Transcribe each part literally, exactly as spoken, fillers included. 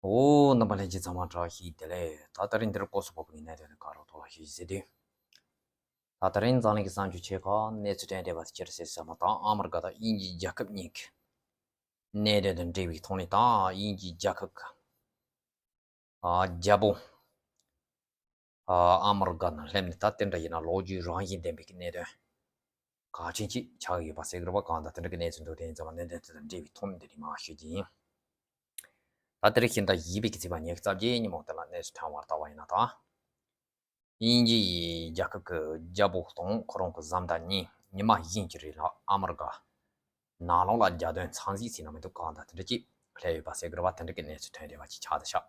འོ། རྣམ་པ་ལྷན་རྒྱས་ཚང་མ་བཀྲ་ཤིས་བདེ་ལེགས། ད་ད་རིང་འདིར་སྐོར་སུ་བབས་པའི་གནད་དོན་ནི་ག་རེ་ཐོག་ལ་ཞུ་ཟེར་དུས། ད་ད་རིང་འཛམ་གླིང་གི་གསར་འགྱུར་ཆེ་ཁག་གནས་ཚུལ་ཐོན་བསྡད་པ་དེ་ཅི་རེད་ཟེར་ཙམ་པ་དང་ཨ་མི་རི་ཀ་དང་དབྱིན་ཇིའི་རྒྱལ་ཁབ་གཉིས་ཀྱི་གནད་དོན་དང་འབྲེལ་བའི་ཐོག་ནས་དང་དབྱིན་ཇིའི་རྒྱལ་ཁབ་ཀྱི་ཨ་རྒྱལ་པོ་ཨ་ཨ་མི་རི་ཀ་དང་སླེབས་ནས་ད་དེ་འདྲ་ཡིན་ན་ལོ་རྒྱུས་རང་བཞིན་ལྡན་པའི་གནད་དོན་གལ་ཆེན་ཅིག་ཆགས་ཀྱི་ཡོད་པ་ཟེར་གྱི་རེད་པ། གང་ལྟར་དེ་འདྲ་གི་གནས་ཚུལ་འདུག་དེ་ཡིན་ཙང་གནད་དོན་དེ་དང་འབྲེལ་བའི་ཐོག་ནས་འདི་ནས་མར་ཞུ་རྒྱུ་ཡིན། ད་དེ་རིང་ཕྱི་ཟླ་བཞི་པའི་གི་ཚེས་པ་ཉི་ཤུ་རྩ་བརྒྱད་ཉིན་མོ་དེ་ལ་གནས་ཚུལ་ཐོན་པར་བལྟ་བ་ཡིན་ན་ད། དབྱིན་ཇི་ཡི་རྒྱལ་ཁབ་ཀྱི་རྒྱལ་པོ་དང་ཁོ་རང་གི་བཟའ་ཟླ་གཉིས་ཉི་མ་གཞན་གྱི་རིང་ལ་ཨ་མི་རི་ཀ་ནང་ལོགས་ལ་རྒྱལ་དོན་འཚམས་གཟིགས་ཟེར་ན་མི་འདུག་གང་ལྟར་དེ་འདྲ་ཅིག་སླེབས་ཡོད་པ་ཟེར་གྱི་རེད་པ། དེ་འདྲ་གི་གནས་ཚུལ་ཐོན་བསྡད་པ་ཅིག་ཆགས་བསྡད་ཤག་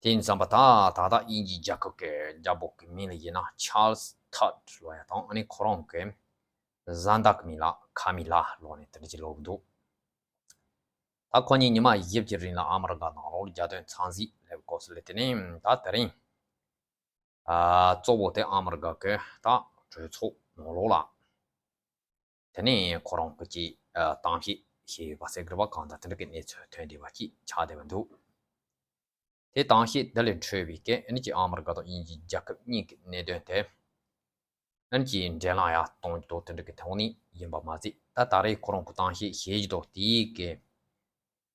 དེ་ཡིན་ཙང་པ་ད་ད་ལྟ་དབྱིན་ཇིའི་རྒྱལ་ཁབ་ཀྱི་རྒྱལ་པོ་གི་མིང་ལ་ཡིན་ན་ཆཱལ་སི་ཐར་ཌི་ལབ་ཡ་དང་ཨ་ནི་ཁོ་རང་གི་བཟའ་ཟླ་གི་མིང་ལ་ཁ་མི་ལ་ལབ་ནས་དེ་འདྲ་ཅིག་ལབ་ཀྱི་འདུག་ད་ཁོ་གཉིས་ཉི་མ་བཞི་བཅུ་རིང་ལ་ཨ་མི་རི་ཀ་ནང་ལོགས་ལ་རྒྱལ་དོན་འཚམས་གཟིགས་སླེབས་སྐབས་སུ་ལ་དེ་ནས་ད་དེ་རིང་ཨ་གཙོ་བོ་དེ་ཨ་མི་རི་ཀ་གི་ད་གྲོས་ཚོགས་ནང་ལོགས་ལ་དེ་ནས་ཁོ་རང་གི་ཅིག་ཨ་གཏམ་བཤད་བྱས་ཡོད་པ་ཟེར་གྱི་རེད་པ། གང་ལྟར་དེ་འདྲ་གི་གནས་ཚུལ་ཐོན་བསྡད་པ་ཅིག་ཆགས་བསྡད་པ་འདུག་དེ་གཏམ་བཤད་འདི་ལས་འཕྲོས་པའི་སྐད་ཨ་ནི་ཅིག་ཨ་མི་རི་ཀ་དང་དབྱིན་ཇིའི་རྒྱལ་ཁབ་གཉིས་ཀྱི་གནད་དོན་དེ་ཨ་ནི་ཅིག་འགྲན་ལམ་ཡར་གཏོང་རྒྱུ་དང་དེ་འདྲ་གི་ཐོག་ནས་ཡིན་པ་མ་ཟད། ད་ད་རེས་ཁོ་རང་གི་གཏམ་བཤད་བྱེད་རྒྱུ་དང་དེའི་གི་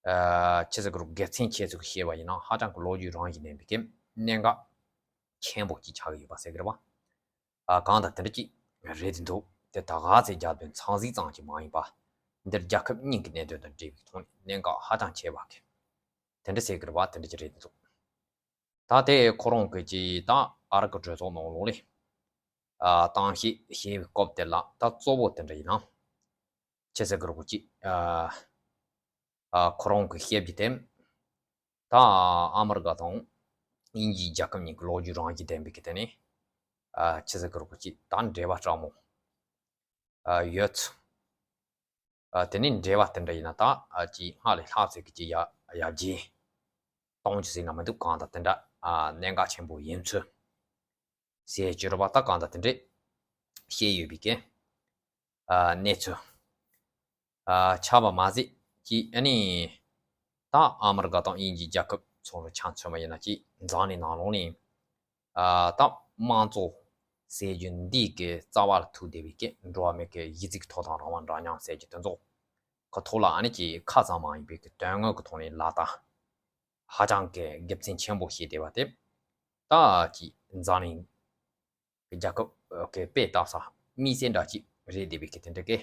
ཨ་ཆི་ཟེར་གྱི་རེད། དགེ་མཚན་ཆེ་ཚུལ་གྱི་བཤད་པ་ཡིན་ན་ཧ་ཅང་གི་ལོ་རྒྱུས་རང་བཞིན་ལྡན་པའི་གི་གནད་འགག་ཆེན་པོ་ཅིག་ཆགས་ཀྱི་ཡོད་པ་ཟེར་གྱི་རེད་པ། ཨ་གང་ལྟར་དེ་འདྲ་ཅིག་རེད་དེ་འདུག་དེ་ད་ག་ཚོད་རྒྱལ་དོན་འཚམས་གཟིགས་ཙམ་ཅིག་མ་ཡིན་པ། འདིར་རྒྱལ་ཁབ་གཉིས་ཀྱི་གནད་དོན་དང་འབྲེལ་བའི་ཐོག་ནས་གནད་འགག་ཧ་ཅང་ཆེ་བ་གི་དེ་འདྲ་ཟེར་གྱི་རེད་པ། དེ་འདྲ་ཅིག་རེད་དེ་འདུག་ད་དེ་ཁོ་རང་གི་ཅིག་ད་ཨ་རི་གི་གྲོས་ཚོགས་ནང་ལོགས་ལ་ཨ་གཏམ་བཤད་བྱེད་པའི་སྐབས་དེ་ལ་ད་གཙོ་བོ་དེ་འདྲ་ཡིན་ན་ཆི་ཟེར་གྱི་རེད་གོ་ཅིག་ཨ་ཨ་ཁོ་རང་གི་བཤད་རྒྱུ་དེ་ད་ཨ་མི་རི་ཀ་དང་དབྱིན་ཇིའི་རྒྱལ་ཁབ་གཉིས་ཀྱི་ལོ་རྒྱུས་རང་བཞིན་ལྡན་པའི་གི་དེ་ནས་ཨ་ཆི་ཟེར་གྱི་རེད་གོ་ཅིག་ད་འབྲེལ་བ་དྲང་མོ་ཨ་ཡོད་ཚུལ། ཨ་དེ་ནས་འབྲེལ་བ་དེ་འདྲ་ཡིན་ན་ད་ཨ་ཅིག་སྔར་ལས་ལྷག་ཚད་ཀྱི་ཅིག་ཡར་ཡར་རྒྱས་གཏོང་རྒྱུ་ཟེར་ན་མི་འདུག་གང་ལྟར་དེ་འདྲ་ཨ་གནད་འགག་ཆེན་པོ་ཡིན་ཚུལ་ཟེར་གྱི་རེད་པ། ད་གང་ལྟར་དེ་འདྲས་བཤད་ཡོད་པའི་གི་ཨ་གནས་ཚུལ་ཨ་ཆགས་པ་མ་ཟད་ཅིག་ཨ་ནི་ད་ཨ་མི་རི་ཀ་དང་དབྱིན་ཇིའི་རྒྱལ་ཁབ་ཚོ་ལ་ཆ་མཚོན་པ་ཡིན་ན་ཅིག་འཛམ་གླིང་ནང་ལོགས་ནས་ཨ་ད་དམངས་གཙོ་ཟེར་རྒྱུ་འདི་གི་རྩ་བ་ལ་ཐུག་བསྡད་པའི་གི་འགྲོ་བ་མི་གི་གཞི་རྩའི་ཐོབ་ཐང་རང་དབང་འདྲ་མཉམ་ཟེར་རྒྱུ་དེ་ཚོ་གི་ཐོག་ལ་ཨ་ནི་ཅིག་ཁ་ཙམ་མ་ཡིན་པའི་གི་དོན་དངོས་ཀྱི་ཐོག་ནས་ལག་བསྟར་ཧ་ཅང་གི་དགེ་མཚན་ཆེན་པོ་བྱས་བསྡད་པ་དེ་ད་ཅིག་འཛམ་གླིང་གི་རྒྱལ་ཁབ་ཀྱི་དཔེ་ལྟ་ས་དམིགས་བསལ་འདྲ་ཅིག་རེད་བསྡད་པའི་གི་དེ་འདྲ་གི་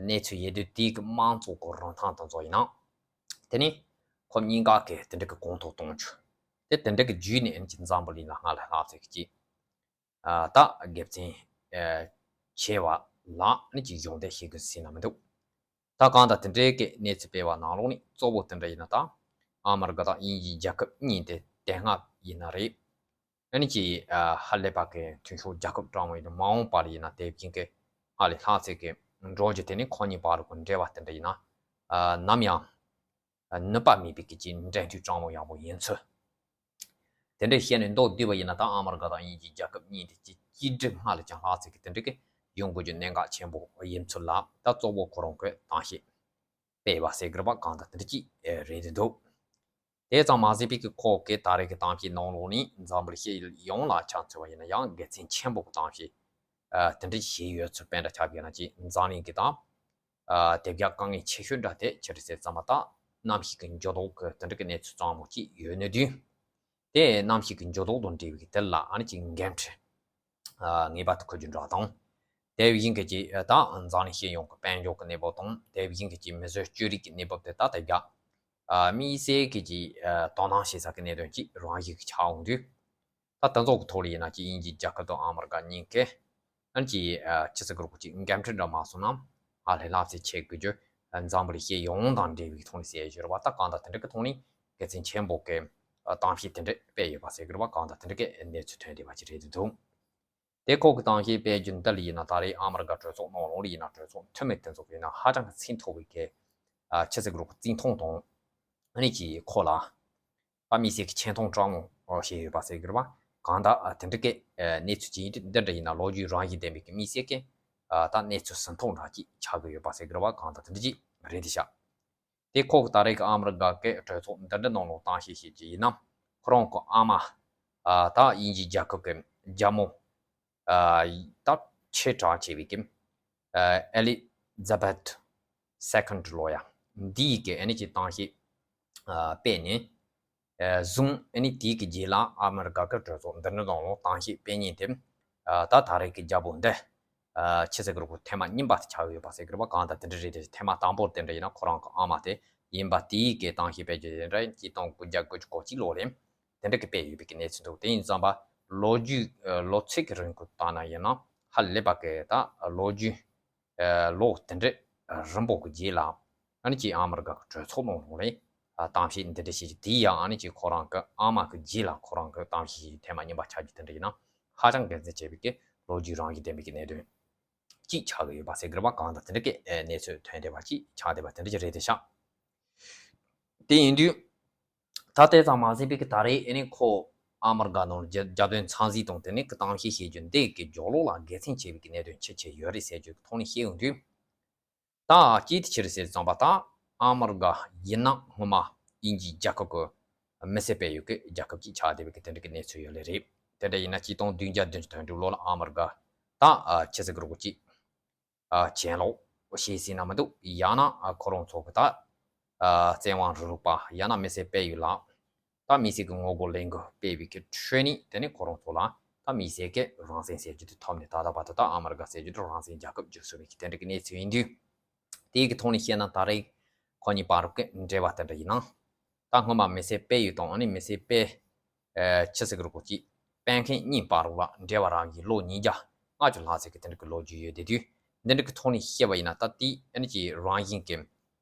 གནས་ཚུལ་ཡིན་དུས། དེའི་གི་དམངས་གཙོ་གི་རིན་ཐང་དེ་ཚོ་ཡིན་ན་དེ་ནི་ཁོ་གཉིས་ཀ་གི་དེ་འདྲ་གི་གོང་མཐོར་གཏོང་རྒྱུ་དེ་དེ་འདྲ་གི་བརྒྱུད་ནས་ཨ་ནི་ཅིག་འཛམ་བུ་གླིང་ལ་སྔར་ལས་ལྷག་ཚད་ཀྱི་ཅིག་ཨ་ད་དགེ་མཚན་ཨ་ཆེ་བ་ལ་ནི་ཅིག་གཞོགས་འདེགས་བྱེད་དགོས་ཟེར་ན་མི་འདུག་ད་གང་ལྟར་དེ་འདྲའི་གི་གནས་ཚུལ་སྤེལ་བ་ནང་ལོགས་ནས་གཙོ་བོ་དེ་འདྲ་ཡིན་ན་ད་ཨ་མི་རི་ཀ་དང་དབྱིན་ཇིའི་རྒྱལ་ཁབ་གཉིས་དེ་དེ་སྔ་ཡིན་ན་རེད། ཨ་ནི་ཅིག་ཨ་ཧ་ལས་པ་གི་མཐུན་ཕྱོགས་རྒྱལ་ཁབ་དྲང་མོ་ཡིན་ན་མ་འོངས་པ་ལ་ཡིན་ན་དེ་བཞིན་གི་སྔར་ལས་ལྷག་ཚད་ཀྱི་འགྲོ་རྒྱུ་དེ་ནི་ཁོ་གཉིས་བར་གྱི་འབྲེལ་བ་དེ་འདྲ་ཡིན་ན་ཨ་ནམ་ཡང་ནུབ་པ་མེད་པའི་གི་ཅིག་འབྲེལ་མཐུད་དྲང་མོ་ཡག་པོ་ཡིན་ཚུལ། དེ་འདྲ་བཤད་ནས་མདོར་བསྡུས་པ་ཡིན་ན་ད་ཨ་མི་རི་ཀ་དང་དབྱིན་ཇིའི་རྒྱལ་ཁབ་གཉིས་དེ་ཅིག་གཅིག་སྒྲིལ་སྔར་ལས་ཀྱང་ལྷག་ཚད་ཀྱི་དེ་འདྲ་གི་ཡོང་དགོས་རྒྱུ་གནད་འགག་ཆེན་པོ་ཡིན་ཚུལ་ལ་ད་གཙོ་བོ་ཁོ་རང་གི་གཏམ་བཤད་སྤེལ་བ་ཟེར་གྱི་རེད་པ། གང་ལྟར་དེ་འདྲ་ཅིག་རེད་དེ་འདུག་དེ་ཙམ་མ་ཟད་པའི་གི་ཁོ་གི་ད་རེས་ཀྱི་གཏམ་བཤད་ནང་ལོགས་ནས་འཛམ་བུ་གླིང་སྤྱི་ཡོངས་ལ་ཆ་མཚོན་པ་ཡིན་ན་ཡང་དགེ་མཚན་ཆེན་པོ་གི་གཏམ་བཤད་ཨ་དེ་འདྲ་བྱས་ཡོད་ཚུལ། དཔེ་འདྲ་ཆགས་པ་ཡིན་ན་ཅིག་འཛམ་གླིང་གི་དང་ཨ་དེ་བཞག་དཀའ་ངལ་ཆེ་ཤོས་འདྲ་དེ་ཅི་རེད་ཟེར་ཙམ་པ་ད་གནམ་གཤིས་ཀྱི་འགྱུར་ལྡོག་གི་དེ་འདྲ་གི་གནས་ཚུལ་གཙང་མ་ཅིག་ཡོད་ནི་དུས། དེ་གནམ་གཤིས་ཀྱི་འགྱུར་ལྡོག་དང་འབྲེལ་བའི་དེ་ལ་ཨ་ནི་ཅིག་འགན་འཁྲི་ཨ་ངེས་པར་དུ་འཁུར་རྒྱུ་འདྲ་དང་། དེ་བཞིན་གྱི་ཅིག་ཨ་ད་འཛམ་གླིང་སྤྱི་ཡོངས་ཀྱི་དཔལ་འབྱོར་གྱི་གནས་བབ་དང་དེ་བཞིན་གྱི་ཅིག་མི་བཟོ་སྤྱོད་རིག་གི་གནས་བབ་དེ་ད་ལྟ་རྒྱ་ཨ་དམིགས་བསལ་གྱི་ཅིག་ཨ་དོ་སྣང་བྱེད་ས་ཀྱི་གནད་དོན་ཅིག་རང་བཞིན་གྱི་ཆགས་འོང་དུས། ད་དེ་ཚོ་གི་ཐོག་ལ་ཡིན་ན་ཅིག་དབྱིན་ཇིའི་རྒྱལ་ཁབ་དང་ཨ་མི་རི་ཀ་གཉིས་ཀས་ཨ་ནི་ཅིག་ཨ་ཆི་ཟེར་གྱི་རེད་གོ་ཅིག་འགན་འཁྲི་འདྲ་མ་སོང་ན་ཧ་ལས་ལྷག་ཚད་བྱེད་དགོས་རྒྱུ་འཛམ་བུ་གླིང་སྤྱི་ཡོངས་དང་འབྲེལ་བའི་ཐོག་ནས་ཟེར་བཞིན་རེད་པ། ད་གང་ལྟར་དེ་འདྲ་གི་ཐོག་ནས་དགེ་མཚན་ཆེན་པོ་གི་ཨ་གཏམ་བཤད་དེ་འདྲ་སྤེལ་ཡོད་པ་ཟེར་གྱི་རེད་པ། གང་ལྟར་དེ་འདྲ་གི་གནས་ཚུལ་ཐོན་བསྡད་པ་ཅིག་རེད་འདུག་དེ་ཁོ་གི་གཏམ་བཤད་སྤེལ་རྒྱུ་འདི་ལ་ཡིན་ན་ད་རེས་ཨ་མི་རི་ཀ་གྲོས་ཚོགས་ནང་ལོགས་ལ་ཡིན་ན་གྲོས་ཚོགས་འཐུས་མི་དེ་ཚོ་གི་ཡིན་ན་ཧ་ཅང་གི་ཚད་མཐོ་བའི་གི་ཨ་ཆི་ཟེར་གྱི་རེད་གོ་བརྩི་མཐོང་དང་ཨ་ནི་ཅིག་ཁོ་ལ་ཨ་དམིགས་བསལ་གྱི་ཆེ་མཐོང་དྲང་མོ་བྱས་ཡོད་པ་ཟེར་གྱི་རེད་པ། གང་ལྟར་ཨ་དེ་འདྲ་གི་ཨ་གནས་ཚུལ་ཅིག་འདི་འདྲ་ཡིན་ན་ལོ་རྒྱུས་རང་བཞིན་ལྡན་པའི་གི་དམིགས་བསལ་གྱི་ཨ་ད་གནས་ཚུལ་ཟིན་ཐོ་འདྲ་ཅིག་ཆགས་ཀྱི་ཡོད་པ་ཟེར་གྱི་རེད་པ། གང་ལྟར་དེ་འདྲ་ཅིག་རེད་དེ་ཤག་དེ་ཁོ་གི་ད་རེས་ཀྱི་ཨ་མི་རི་ཀ་གི་གྲོས་ཚོགས་མདུན་སྒྲིག་ནང་ལོགས་གཏམ་བཤད་བྱེད་ཀྱི་ཡིན་ན། ཁོ་རང་གི་ཨ་མ། ཨ། ད་དབྱིན་ཇིའི་རྒྱལ་ཁབ་ཀྱི་རྒྱལ་མོ། ཨ། ད་ཆེ་གྲས་ཆེ་བའི་ཀྱི། ཨ། ཨེ་ལི་ཛ་བེཐ་སེ་ཀོན་ཌི་ལོ་ཡ། འདིའི་ཀྱི་ཨ་ནི་ཀྱི་གཏམ་བཤད། ཨ། སྤེལ་ནས། ཨ། བཟུང་ཨ་ནི་དེའི་ཀྱི་རྗེས་ལ་ཨ་མི་རི་ཀ་གི་གྲོས་ཚོགས་མདུན་སྒྲིག་ནང་ལོགས་གཏམ་བཤད་སྤེལ་མཁན་དེ། ཨ། ད་ད་རེས་ཀྱི་རྒྱལ་པོ་འདི། ཨ། ཆི་ཟེར་གི་རེད། ཁོ་ཐེངས་མ་གཉིས་པ་དེ་ཆགས་ཡོད་པ་ཟེར་གི་རེད་པ། གང་ལྟར་དེ་འདྲ་རེད་དེ། ཐེངས་མ་དང་པོར་དེ་འདྲ་ཡིན་ན་ཁོ་རང་གི་ཨ་མ་དེ་ཡིན་པ། དེའི་ཀྱི་གཏམ་བཤད་སྤེལ་རྒྱུ་དེ་འདྲ་ཆིག་སྟོང་དགུ་བརྒྱ་དགུ་བཅུ་གོ་གཅིག་ལོ་རེད། དེ་འདྲ་གི་སྤེལ་ཡོད་པའི་གི་གནས་ཚུལ་འདུག་དེ་ཡིན་ཙང་པ་ལོ་རྒྱུས། ཨ། ལོ་ཚིགས་ཀྱི་རིང་ཁོ་བལྟས་ན་ཡིན་ན་ཧ་ལས་པ་གི་ད་ལོ་རྒྱུས། ཨ། ལོ་དེ་འདྲ་རིང་པོ་གི་རྗེས་ལ་ཨ་ནི་ཀྱི་ཨ་མི་རི་ཀ་གི་གྲོས་ཚོགས་ནང་ལོགས་ལ། ཨ། གཏམ་བཤད་འདི་འདྲ་བྱེད་ཀྱི། དེ་ཡང་ཨ་ནི་ཀྱི་ཁོ་རང་གི་ཨ་མ་གི་རྗེས་ལ་ཁོ་རང་གི་གཏམ་བཤད་ཐེངས་མ་གཉིས་པ་ཆགས་རྒྱུ་དེ་འདྲ་ཡིན་ན་ཧ་ཅང་དགེ་མཚན་ཆེ་བའི་གི་ལོ་རྒྱུས་རང་བཞིན་ལྡན་པའི་གི་གནད་དོན་ཅིག་ཆགས་ཀྱི་ཡོད་པ་ཟེར་གི་རེད་པ། གང་ལྟར་དེ་འདྲ་གི་གནས་ཚུལ་ཐོན་བསྡད་པ་ཅིག་ཆགས་བསྡད་པ་དེ་འདྲ་ཅིག་རེད་དེ་ཤག་དེ་ཡིན་དུས། ད་དེ་ཙམ་མ་ཟད་པའི་གི་ད་རེས་ཨ་ནི་ཁོ་ཨ་མི་རི་ཀ་ནང་རྒྱ་རྒྱལ་དོན་ཚང་གཟིགས་དང་དེ་ནས་གི་གཏམ་བཤད་བྱེད་རྒྱུ་འདི་གི་རྒྱབ་ལོགས་ལ་དགེ་མཚན་ཆེ་བའི་གི་གནད་དོན་ཆི་ཆི་ཡོད་རེད་ཟེར་རྒྱུ་གི་ཐོག་ནས་བཤད་ཡོང་དུས། ད་ཅི་སྟེ་ཕྱིར་ཟེར་ཙམ་པ། ད་ཨ་མི་རི་ཀ་ཡིན་ན་སྔོན་མ་དབྱིན་ཇིའི་རྒྱལ་ཁབ་ཀྱི་མི་སེར་སྤེལ་ཡོད་ཀྱི་རྒྱལ་ཁབ་ཅིག་ཆགས་བསྡད་པའི་གི་དེ་འདྲ་གི་གནས་ཚུལ་ཡོད་ལེ་རེད། དེ་འདྲ་ཡིན་ན་ཆིག་སྟོང་བདུན་བརྒྱ་བདུན་ཅུ་དོན་དྲུག་ལོ་ལ་ཨ་མི་རི་ཀ་ད། ཨ། ཆི་ཟེར་གི་རེད་གོ་ཅིག་ཨ། གྱེན་ལོག་བྱས་ཟིན་ན་མི་འདུག་ཡང་ན། ཨ། ཁོ་རང་ཚོ་གི་ད། ཨ། བཙན་དབང་རིང་ལུགས་པ་ཡང་ན་མི་སེར་སྤེལ་ཡུལ་ལ། ད་མི་སེར་གྱི་ངོ་རྒོལ་ལས་འགུལ་སྤེལ་བའི་གི་ཁྲོད་ནས་དེ་ནས་ཁོ་རང་ཚོ་ལ་ད་མི་སེར་གྱི་རང་བཙན་ཟེར་རྒྱུ་དེ་ཐོབ་ནས། ད་ལྟ་བར་དུ་ད་ཨ་མི་རི་ཀ་ཟེར་རྒྱུ་དེ་རང་བཙན་རྒྱལ་ཁབ་འགྱུར་སོང་བའི་གི་དེ་འདྲ་གི་གནས་ཚུལ་ཡིན་དུས། དེའི་གི་ཐོག་ནས་བཤད་ན་ད་རེས་ཁོ་གཉིས་བར་གྱི་འབྲེལ་བ་དེ་འདྲ་ཡིན་ན། ད་སྔོན་མ་མི་སེར་སྤེལ་ཡུལ་དང་ཨ་ནི་མི་སེར་སྤེལ། ཨ། ཆི་ཟེར་གི་རེད་གོ་ཅིག་སྤེལ་མཁན་གཉིས་བར་ལ་འབྲེལ་བ་རག་གི་ལོ་ཉིས་བརྒྱ་ལྔ་བཅུ་ལྷག་ཙམ་གི་དེ་འདྲ་གི་ལོ་རྒྱུས་ཡོད་བསྡད་དུས། འདི་འདྲ་གི་ཐོག་ནས་བཤད་པ་ཡིན་ན་ད་དེ་ཨ་ནི་ཀྱི་རང་བཞིན་གྱི་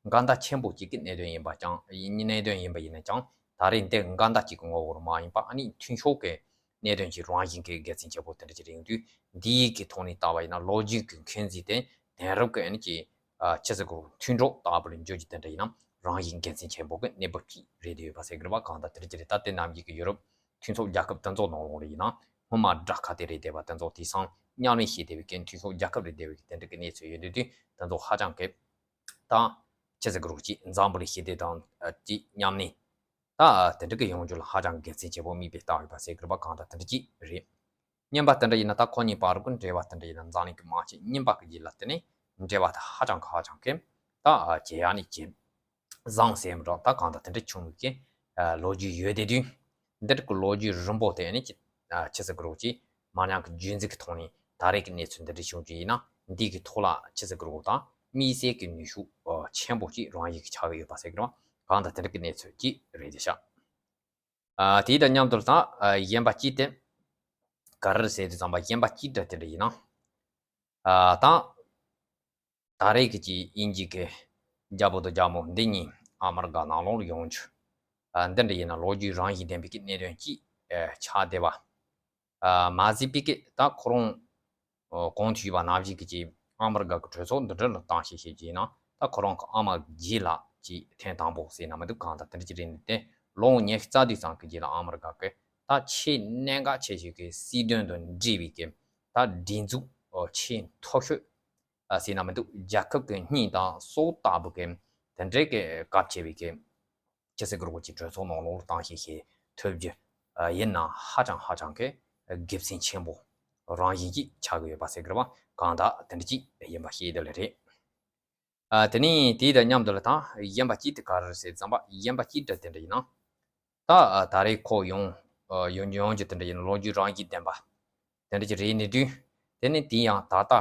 འགལ་ཟླ་ཆེན་པོ་ཅིག་གི་གནད་དོན་ཡིན་པ་ཀྱང་། གནད་དོན་ཡིན་པ་ཡིན་ན་ཀྱང་། ད་རེས་འདི་འགལ་ཟླ་ཅིག་གི་ངོ་བོར་མ་ཡིན་པ། ཨ་ནི་མཐུན་ཕྱོགས་ཀྱི་གནད་དོན་གྱི་རང་བཞིན་གྱི་དགེ་མཚན་ཆེན་པོ་དེ་འདྲ་ཅིག་རེད། ཡིན་དུས་འདིའི་གི་ཐོག་ནས་བལྟས་པ་ཡིན་ན་ལོ་རྒྱུས་ཀྱི་འཁོན་འཛིན་དེ་དེང་རབས་ཀྱི་ཨ་ནི་ཀྱི། ཨ། ཆི་ཟེར་གི་རེད། མཐུན་གྲོགས་ལྟ་བུར་འགྱུར་རྒྱུ་དེ་འདྲ་ཡིན་ན་རང་བཞིན་དགེ་མཚན་ཆེན་པོ་གི་གནས་བབ་ཅིག་རེད་བསྡད་ཡོད་པ་ཟེར་གི་རེད་པ། གང་ལྟར་དེ་འདྲ་ཅིག་རེད། ད་དེ་ནམ་རྒྱུན་གྱི་ཡུ་རོབ་མཐུན་ཚོགས་རྒྱལ་ཁབ་དེ་ཚོ་ནང་ལོགས་ལ་ཡིན་ན་སྔོན་མ་དགྲ་ཁ་དེ་རེད་བསྡད་པ་དེ་ཚོ་དེང་སང་མཉམ་ལས་བྱེད་བསྡད་པའི་གི་མཐུན་ཕྱོགས་རྒྱལ་ཁབ་རེད་བསྡད་པའི་གི་དེ་འདྲ་གི་གནས་ཚུལ་ཡོད་དུས། དེ་ཚོ་ཧ་ཅང་གི་ད་ཆི་ཟེར་གི་རེད་གོ་ཅིག་འཛམ་བུ་གླིང་ཞི་བདེ་དང་ཅིག་མཉམ་གནས། ད་དེ་འདྲ་གི་ཡོང་རྒྱུ་ལ་ཧ་ཅང་དགེ་མཚན་ཆེན་པོ་དམིགས་པའི་ལྟ་བ་ཡོད་པ་ཟེར་གི་རེད་པ། གང་ལྟར་དེ་འདྲ་ཅིག་རེད། སྙམ་པ་དེ་འདྲ་ཡིན་ན་ད་ཁོ་གཉིས་བར་གྱི་འབྲེལ་བ་དེ་འདྲ་ཡིན་ན་འཛམ་གླིང་གི་མང་ཆེ་རྙིང་པ་གི་རྗེས་ལ་དེ་ནས་འབྲེལ་བ་དེ་ཧ་ཅང་གི་ཧ་ཅང་གི་ད་ཇེ་ཡག་ནས་ཇེ་བཟང་ཟེར་མི་འདྲ། ད་གང་ལྟར་དེ་འདྲ་བྱུང་བའི་གི་ལོ་རྒྱུས་ཡོད་བསྡད་དུས། འདི་འདྲ་གི་ལོ་རྒྱུས་རིང་པོ་དེ་ནས་ཅི་ཆི་ཟེར་གི་རེད་གོ་ཅིག་མར་ཉམས་ཀྱི་རྒྱུན་འཛིན་གྱི་ཐོག་ནས་ད་རེས་ཀྱི་གནས་ཚུལ་འདི་འདྲ་བྱུང་རྒྱུ་ཡིན་ན། འདི་གི་ཐོག་ལ་ཆི་ཟེར་གི་རེད་གོ་ད་དམིགས་བསལ་གྱི་ནུས་ཤུགས་ཆེན་པོ་ཅིག་རང་བཞིན་གྱི་ཆགས་ཀྱི་ཡོད་པ་ཟེར་གི་རེད་པ། གང་ལྟར་དེ་འདྲ་གི་གནས་ཚུལ་ཅིག་རེད་བསྡད་ཤག་ཨ། དེ་དང་མཉམ་དུ་ད་ཨ་གཞན་པ་ཅིག་དེ་ག་རེ་རེད་ཟེར་དུས་ཙམ་པ། གཞན་པ་ཅིག་འདྲ་དེ་འདྲ་ཡིན་ན། ཨ། ད་ད་རེས་ཀྱི་ཅིག་དབྱིན་ཇི་གི་རྒྱལ་པོ་དང་རྒྱལ་མོ་འདི་གཉིས་ཨ་མི་རི་ཀ་ནང་ལོགས་ལ་ཡོང་རྒྱུ། ཨ། འདི་འདྲ་ཡིན་ན་ལོ་རྒྱུས་རང་བཞིན་ལྡན་པའི་གི་གནད་དོན་ཅིག་ཨ་ཆགས་བསྡད་པ། ཨ། མ་ཟད་པའི་གི་ད་ཁོ་རང་ཨ་གོང་དུ་ཞུས་པ་ནང་བཞིན་གྱི་ཅིག་ཨ་མི་རི་ཀ་གི་གྲོས་ཚོགས་འདི་འདྲ་ལ་གཏམ་བཤད་བྱེད་ཀྱི་ཡིན་ན། ད་ཁོ་རང་གི་ཨ་མ་རྗེས་ལ་ཅིག་ཐེངས་དང་པོ་ཟེར་ན་མི་འདུག་གང་ལྟར་དེ་འདྲ་ཅིག་རེད། ནས་དེ་ལོ་ངོ་ཉི་ཤུ་རྩ་བདུན་ཙམ་གྱི་རྗེས་ལ་ཨ་མི་རི་ཀ་གི་ད་ཆེས་གནད་འགག་ཆེ་ཤོས་ཀྱི་སྲིད་དོན་དང་འབྲེལ་བའི་གི་ད་སྒྲིག་འཛུགས་ཨ་ཆེས་མཐོ་ཤོས་ཨ་ཟེར་ན་མི་འདུག་རྒྱལ་ཁབ་ཀྱི་སྙིང་དང་སྲོག་ལྟ་བུ་གི་དེ་འདྲའི་གི་རྒྱ་ཆེ་བའི་གི་ཆི་ཟེར་གི་རེད་གོ་ཅིག་གྲོས་ཚོགས་ནང་ལོགས་ལ་གཏམ་བཤད་བྱེད་ཐུབ་རྒྱུ་ཨ་ཡིན་ན་ཧ་ཅང་ཧ་ཅང་གི་དགེ་མཚན་ཆེན་པོ་རང་བཞིན་ཅིག་ཆགས་ཀྱི་ཡོད་པ་ཟེར་གི་རེད་པ། གང་ལྟར་དེ་འདྲ་ཅིག་ཡིན་པ་ཤེས་བསྡད་ལེ་རེད། ཨ། དེ་ནས་དེ་དང་མཉམ་དུ་ལ་ད་གཞན་པ་ཅིག་དེ་ག་རེ་རེད་ཟེར་ཙམ་པ། གཞན་པ་ཅིག་འདྲ་དེ་འདྲ་ཡིན་ན། ད་ཨ་ད་རེས་ཁོ་ཡོང་ཨ་ཡོང་ཡོང་རྒྱུ་དེ་འདྲ་ཡིན་ན་ལོ་རྒྱུས་རང་བཞིན་ལྡན་པ་དེ་འདྲ་ཅིག་རེད། ནས་དུས་དེ་ནས་དེ་ཡང་ད་ལྟ་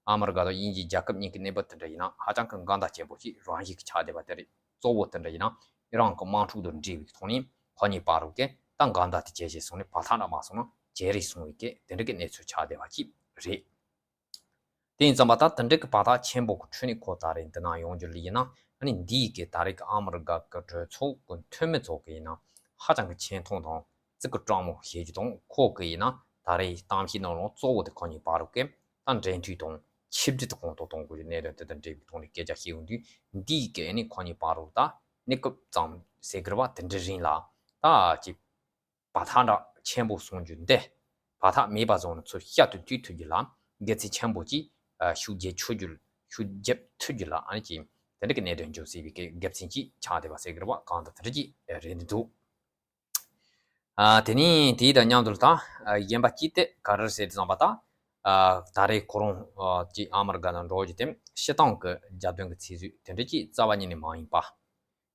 ཨ་མི་རི་ཀ་དང་དབྱིན་ཇི་རྒྱལ་ཁབ་གཉིས་ཀྱི་གནས་བབ་དེ་འདྲ་ཡིན་ན་ཧ་ཅང་གི་འགལ་ཟླ་ཆེན་པོ་ཅིག་རང་བཞིན་གྱི་ཆགས་བསྡད་པ་དེ་རེད། གཙོ་བོ་དེ་འདྲ་ཡིན་ན་ཨི་རན་གྱི་དམག་འཁྲུག་དང་འབྲེལ་བའི་ཐོག་ནས་ཁོ་གཉིས་བར་གྱི་ད་འགལ་ཟླ་དེ་ཇེ་ཆེ་སོང་ནས་བར་ཐག་འདྲ་མ་སོང་ན་ཇེ་རིང་སོང་བའི་གི་དེ་འདྲ་གི་གནས་ཚུལ་ཆགས་བསྡད་པ་ཅིག་རེད། དེ་ཡིན་ཙང་པ་ད་དེ་འདྲ་གི་བར་ཐག་ཆེན་པོ་གི་ཁྲོད་ནས་ཁོ་ད་རེས་འདི་ན་ཡོང་རྒྱུ་ལ་ཡིན་ན། ཨ་ནི་འདིའི་གི་ད་རེས་ཀྱི་ཨ་མི་རི་ཀ་གི་གྲོས་ཚོགས་ཀྱི་འཐུས་མི་ཚོ་གི་ཡིན་ན་ཧ་ཅང་གི་ཆེ་མཐོང་དང་ཙི་གུ་སྤྲང་མོ་བྱེད་རྒྱུ་དང་། ཁོ་གི་ཡིན་ན་ད་རེས་གཏམ་བཤད་ནང་ལོགས་གཙོ་བོ་དེ་ཁོ་གཉིས་བར་གི་ད་འབྲེལ་མཐུད་དང་ཆིག་སྒྲིལ་དེ་གོང་མཐོར་གཏོང་དགོས་ཀྱི་གནད་དོན་དེ་དང་འབྲེལ་བའི་ཐོག་ནས་སྐད་ཆ་བཤད་ཡོང་དུས། འདིའི་གི་ཨ་ནི་ཁོ་གཉིས་བར་ད་གནས་སྐབས་ཙམ་ཟེར་གི་རེད་པ། དེ་འདྲ་རིང་ལ་ད་ཅིག་བར་ཐག་འདྲ་ཆེན་པོ་སོང་རྒྱུ་འདི། བར་ཐག་མེད་པ་བཟོ་ནས་ཚུར་ཤར་དུ་བསྡུ་ཐུབ་རྒྱུ་ལ་དགེ་མཚན་ཆེན་པོ་ཅིག་ཨ་ཤུགས་རྒྱབ་ཆོག་རྒྱུ། ཤུགས་རྒྱབ་ཐུབ་རྒྱུ་ལ་ཨ་ནི་ཅིག་ དེ་འདྲ་གི་གནད་དོན་བརྗོད་སྲིད་པའི་གི་དགེ་མཚན་ཅིག་ཆགས་བསྡད་པ་ཟེར་གི་རེད་པ། གང་ལྟར་དེ་འདྲ་ཅིག་རེད་འདུག་ཨ། དེ་ནས་དེའི་དང་མཉམ་དུ་ད་གཞན་པ་ཅིག་དེ་ག་རེ་ཟེར་དུས་ཙམ་པ་ད། ཨ། ད་རེས་ཁོ་རང་ཨ་ཅིག་ཨ་མི་རི་ཀ་དང་འགྲོ་རྒྱུ་དེ་སྤྱིར་བཏང་གི་རྒྱབ་དོན་གྱི་ཚིག་མཛོད་དེ་འདྲ་ཅིག་རྩ་བ་ཉིད་ནས་མ་ཡིན་པ།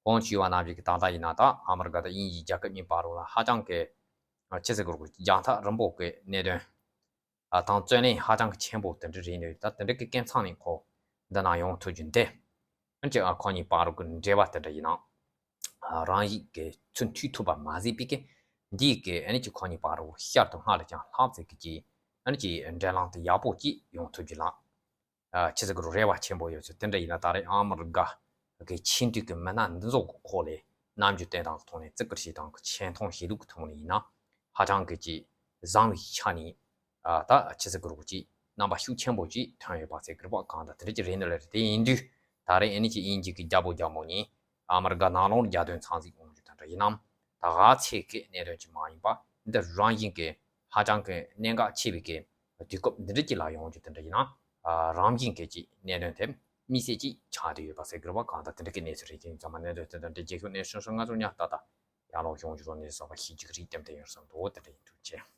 གོང་ཞུས་པ་ནང་བཞིན་གྱི་ད་ལྟ་ཡིན་ན་ད་ཨ་མི་རི་ཀ་དང་དབྱིན་ཇི་རྒྱལ་ཁབ་གཉིས་བར་ལ་ཧ་ཅང་གི་ཨ་ཆི་ཟེར་དགོས་རེད། རྒྱང་ཐག་རིང་པོ་གི་གནད་དོན། ཨ། དང་བརྩོན་ལེན་ཧ་ཅང་གི་ཆེན་པོ་དེ་འདྲ་རེད་འདུག་ད་དེ་འདྲ་གི་སྐབས་མཚམས་ནས་ཁོ་འདི་ན་ཡོང་ཐུབ་རྒྱུ་འདི། ཨ་ནི་ཅིག་ཨ་ཁོ་གཉིས་བར་གྱི་འབྲེལ་བ་དེ་འདྲ་ཡིན་ན། ཨ། རང་ཡིག་གི་ཚུར་མཐུད་ཐུབ་པ་མ་ཟད་པའི་གི་འདིའི་གི་ཨ་ནི་ཅིག་ཁོ་གཉིས་བར་གྱི་ཤར་དུ་སྔར་ལས་ཀྱང་ལྷག་ཙམ་གྱི་ཅིག་ཨ་ནི་ཅིག་འབྲེལ་ལམ་དེ་ཡག་པོ་ཅིག་ཡོང་ཐུབ་རྒྱུ་ལ། ཨ། ཆི་ཟེར་དགོས་རེད། རེ་བ་ཆེན་པོ་ཡོད་ཚུལ་དེ་འདྲ་ཡིན་ན། ད་རེས་ཨ་མི་རི་ཀ་གི་ཆེས་མཐོའི་གི་མི་སྣ་འདི་ཚོ་གི་ཁོག་ལས་རྣམ་འགྱུར་བསྟན་སྟངས་ཀྱི་ཐོག་ནས་བརྩི་བཀུར་བྱེད་སྟངས་ཀྱི་ཆེ་མཐོང་བྱེད་ལུགས་ཀྱི་ཐོག་ནས་ཡིན་ན་ཧ་ཅང་གི་ཅིག་བཟང་བའི་ཆ་ནས། ཨ། ད་ཆི་ཟེར་དགོས་རེད། ཅིག་རྣམ་པ་ཤུགས་ཆེན་པོ་ཅིག་ཐོན་ཡོད་པ་ཟེར་གི་རེད་པ། གང་ལྟར་དེ་འདྲ་ཅིག་རེད་འདུག་ལ། རེད། དེ་ཡིན་དུས་ད་རེས་ཨ་ནི་ཅིག་དབྱིན་ཇི་གི་རྒྱལ་པོ་རྒྱལ་མོ་གཉིས་ཨ་མི་རི་ཀ་ནང་ལོགས་རྒྱལ་དོན་ཚང་འཛིན་ཡོང་རྒྱུ་དེ་འདྲ་ཡིན་ནམ། ད་ག་ཚད་ཀྱི་གནད་དོན་ཅིག་མ་ཡིན་པ། འདི་རང་བཞིན་གྱི་ཧ་ཅང་གི་གནད་འགག་ཆེ་བའི་གི་དུས་སྐབས་འདི་འདྲ་ཅིག་ལ་ཡོང་རྒྱུ་དེ་འདྲ་ཡིན་ན། ཨ། རང་བཞིན་གྱི་ཅིག་གནད་དོན་དེ་དམིགས་བསལ་ཅིག་ཆགས་བསྡད་ཡོད་པ་ཟེར་གི་རེད་པ། གང་ལྟར་དེ་འདྲ་གི་གནས་ཚུལ་རེད། དེ་ཡིན་ཙང་མ་གནད་དོན་དེ་འདྲ་འདྲ་རྒྱལ་ཤོག་གནས་ཤོག་ཤོག་ང་ཚོ་ཉག་ཏག་ཏག་ཡར་ལོངས་ཡོང་རྒྱུ་རོགས་གནས་བསམ་པ་ཞིག་ཅིག་རེད། ཏན་ཏན་ཡོད་བསམ་འདུག་དེ་འདྲ་ཡིན། ཐུགས་རྗེ་ཆེ།